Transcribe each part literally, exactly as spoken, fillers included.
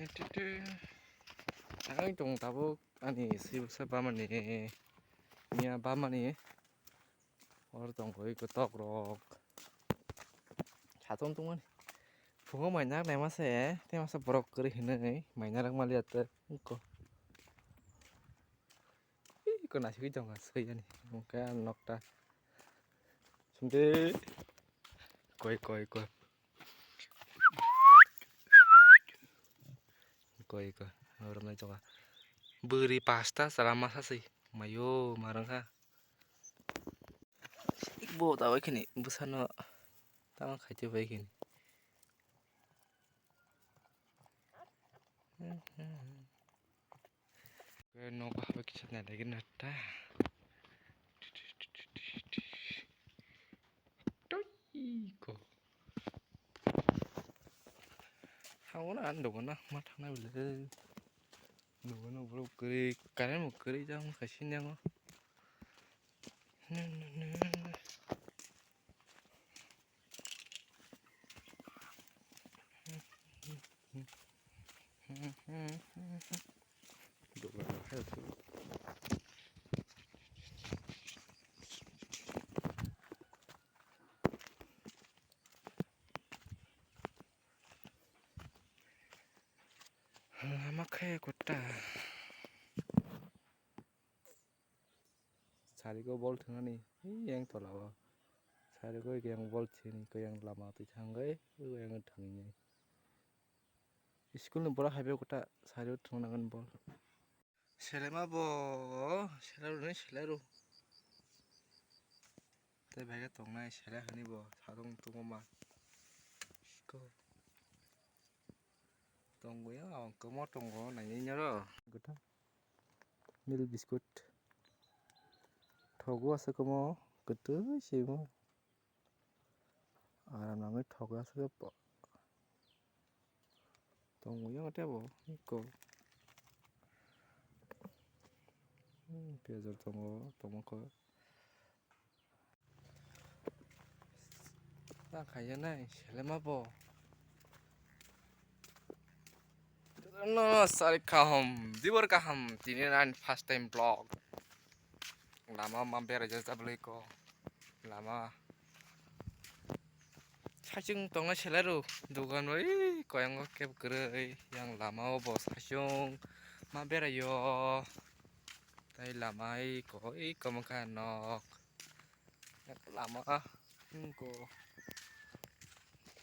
Ang tong tabuk ani sibsa bamani, miya bamani. Oro tongkha oi kotok rok. Satung tungmani. Phungo mainar naima se, tei masa borok kwrwi hinwi mainar wng maliya tei wngkha. Ih, ko naisingwi tongkha, swiyani. Wngkha ang nokta. Sungde. Koi, koi, koi. Koi, koi. Oro nai tongkha. Bwrwi pasta chwla masa se. Mayo, marwngkha. Bo ta bai khini bwsano tamo khaite bai khini. Nogo bai kisa nailaikheno ta. Tui ko. Hango na ang dogana ma thangna bile. Dogano borok kwrwi, current bo kwrwi jang khaisi nango. Lama khe kota. Sari ko bol thwngnani, yang tola o. Sari ko yang bol thwngni ko yang lama twi thangwi, yang thwngni. School ni borok hai bai kota sari o thwngna nang bol. Selema bo, selaru ni selaru. Tei bai khe tongnai sela hwnwi bo satung tungma. Ko. Tongo ya, ang kwma tongo, nainai noro. Gota. Milk biscuit. Thogo asa kwma, kwtwi simo. Aram nangwi thogo asa po. Tongo ya tebo, iko. Hmm, piyaj rok tongo, tongo kho. Ta khaina nai, selema bo. No, sari kaham, dibor kaham, tini nang first time vlog. Lama ma beraijak jablai ko. Lama. Saichung tongna selero, dogan bai koyango keb kwrwi, yang lama o bo saichung ma beraio. Tai lama iko, iko mokha nok. Lama, wngkha.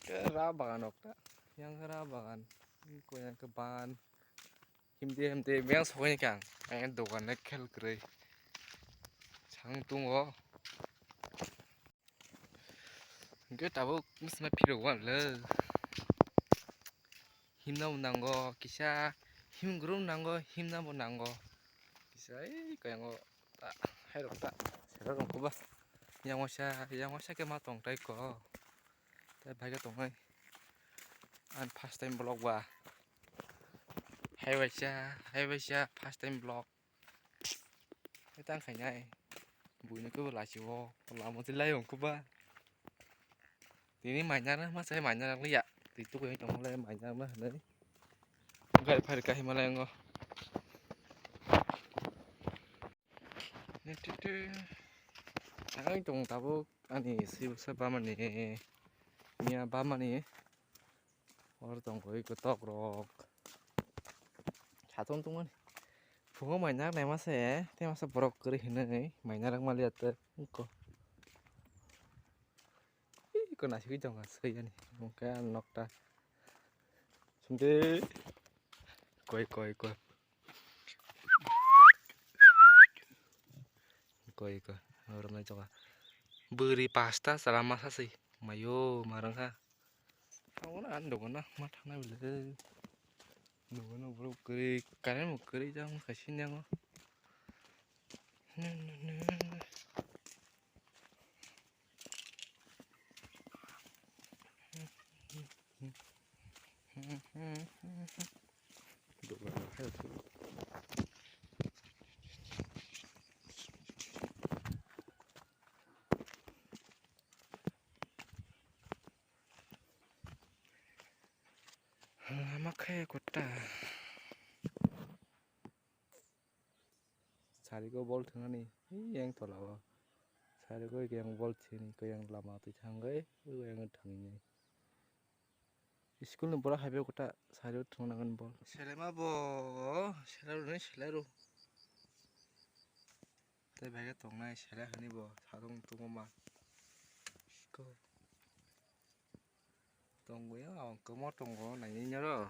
Khe ra bagan rok ta. Yang ra bagan. Wngkha yang khe ban. Himdi himdi beng sokoi kang. Ang dogan le khel kwrwi. Sang tungo. Hingke tabuk bwsma phirok wan le. Himna bo nango kisa, himgrum nango, himna bo nango. Kisa ei koyango ta, hairok ta, sero rong kuba. Yang waisa, yang waisa khe ma tong tai ko. Tai bai khe tongnai. Ang first time vlog ba. Hai waisa, hai waisa first time vlog. Tang khainai. Buino khe bo lachio. Lama twi lai ongkho ba. Tini mainar ma sai mainar liya. Twi tu khe tong le mainar ma hwnwi. Gari phari ka Himalaya ngo. Ang tong tabuk ani sibsa bamani. Miya bamani. Oro tongkha oi kotok rok. Satung tungmani. Phungo mainar naima se, tei masa borok kwrwi hinwi mainar wng maliya tei wngkha. Ih, ko naisingwi tongkha, swiyani. Wngkha ang nokta. Sungde. Koi, koi, koi. Koi, koi. Oro nai tongkha. Bwrwi pasta chwla masa se. Mayo, marwngkha. Ang ani dogana ma thangna bile. Dogano borok kwrwi, current bo kwrwi jang khaisi nango. Lama He kota. Sarigo bol thwngnani, yang tola o. Sarigo yang bol thwngni, kuyang lama twi thangwi, yang thangni. School ni borok hai bai kwta sari o thwng nang bol. Selema bo, selai rw, selai rw. Tei bai khe tongnai selai hani bo, sarung tungma. Ko. Tongwi o, ang kwma tongo, naini noro.